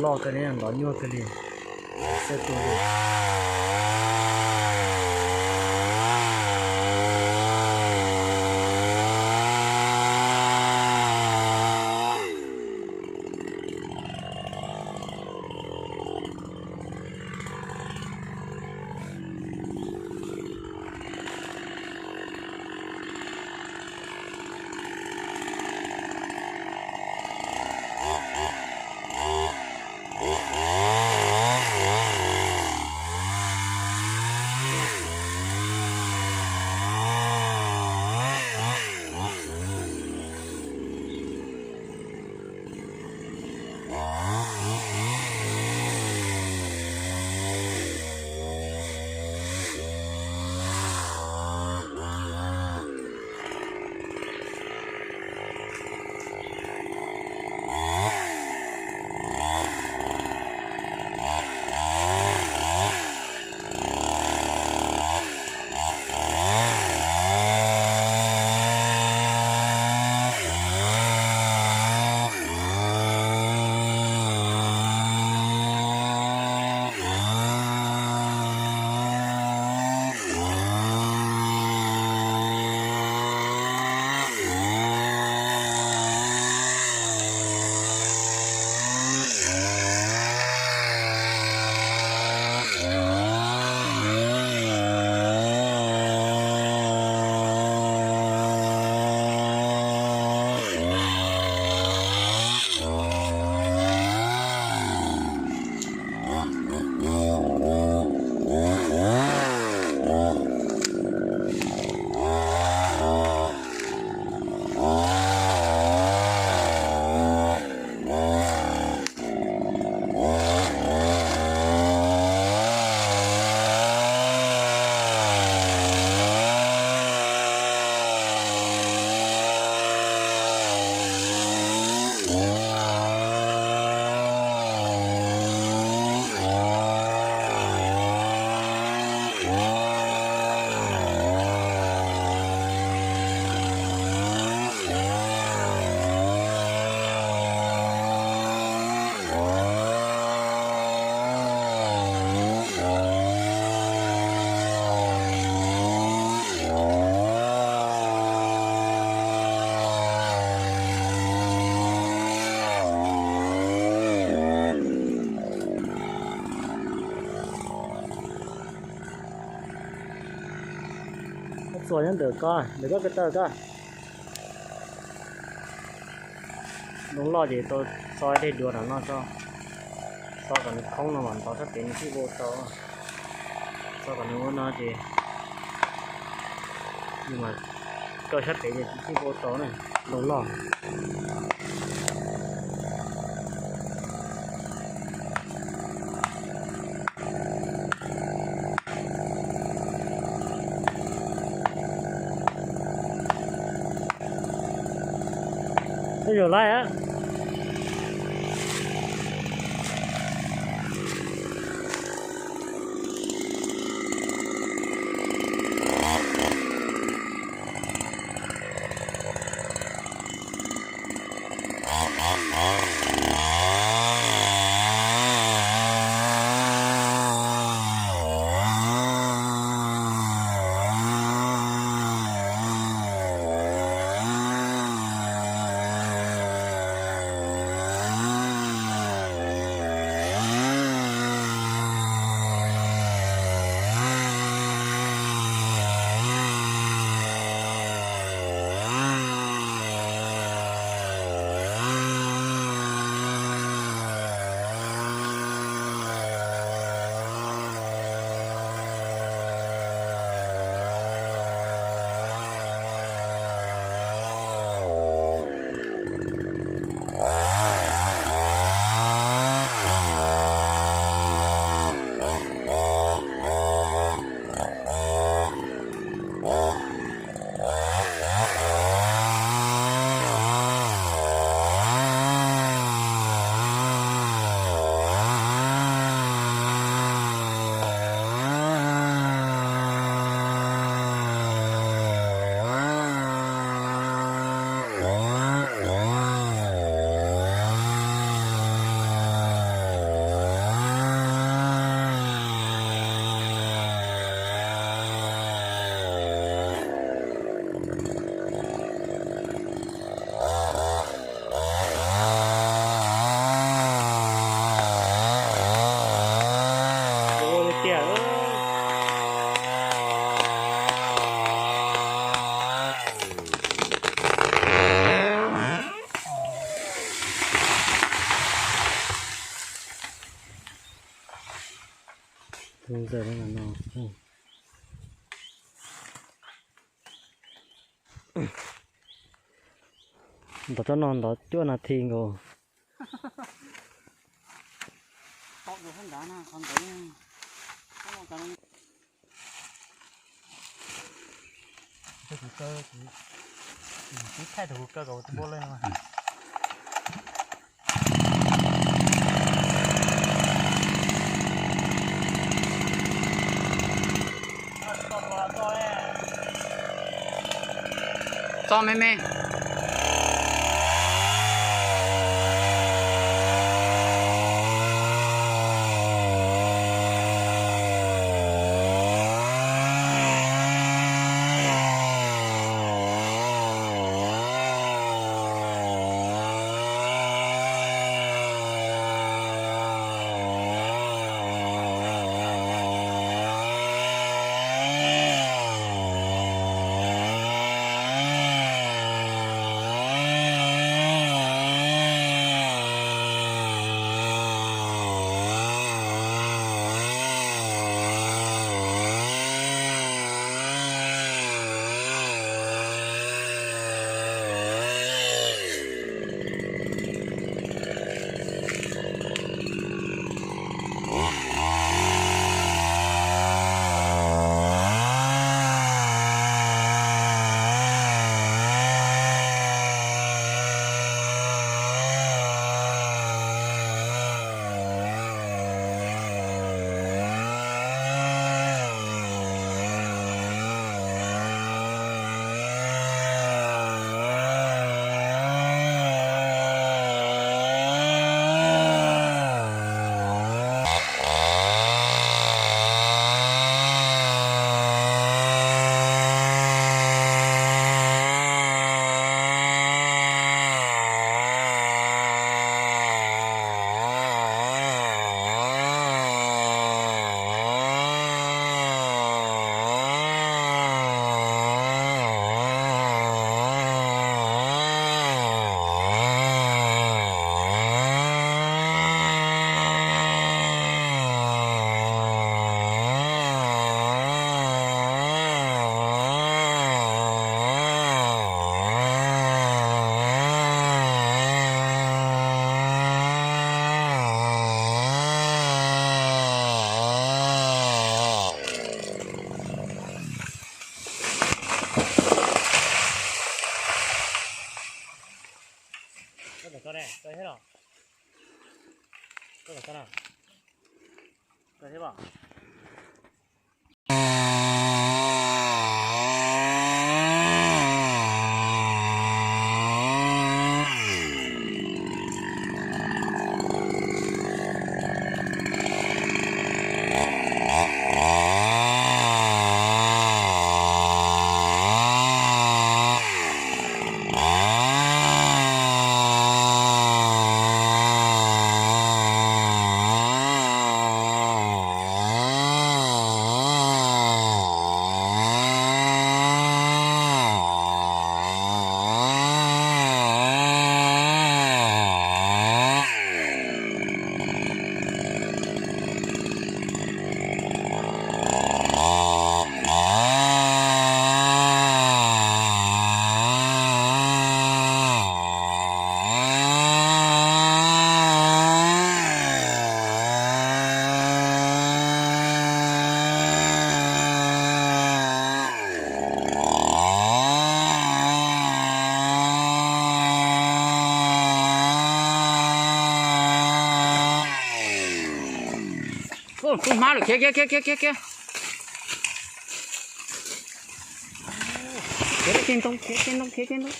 Loj kawg li, ntov nyuaj kawg li. Xwb tu li. Txuas nyob ntawm koj, ntawm koj ko taw koj. Loo loj ces tau tso dej dua nram no tso. Tso kom nws khoob no mas ntov sab pem nws thiaj vau tau. Tso kom nws ua no ces nws mas tso sab pem ces thiaj vau tau na. Loo loj. Tej zaum laij a. Ntov tsob no ntov cuaj nas this nkaus. Txo me me. Kub hmab lawm, khiav khiav khiav khiav khiav khiav. Khiav tej ntoo, khiav tej ntoo, khiav tej ntoo.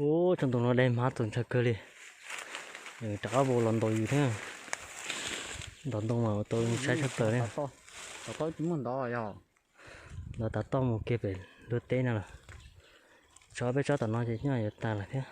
Ub, tsob ntoo no dai hmab txaus ntshai kawg li. Rov qab vau los ntaus yus thiab. Ntaus ntoo mas ua tau saib tshaj plaws li. Ntawd tav toj mus kiag pem ntuj teb no lawm. Tsob peb tsob tom no ces nyob yuav tag lawm thiab.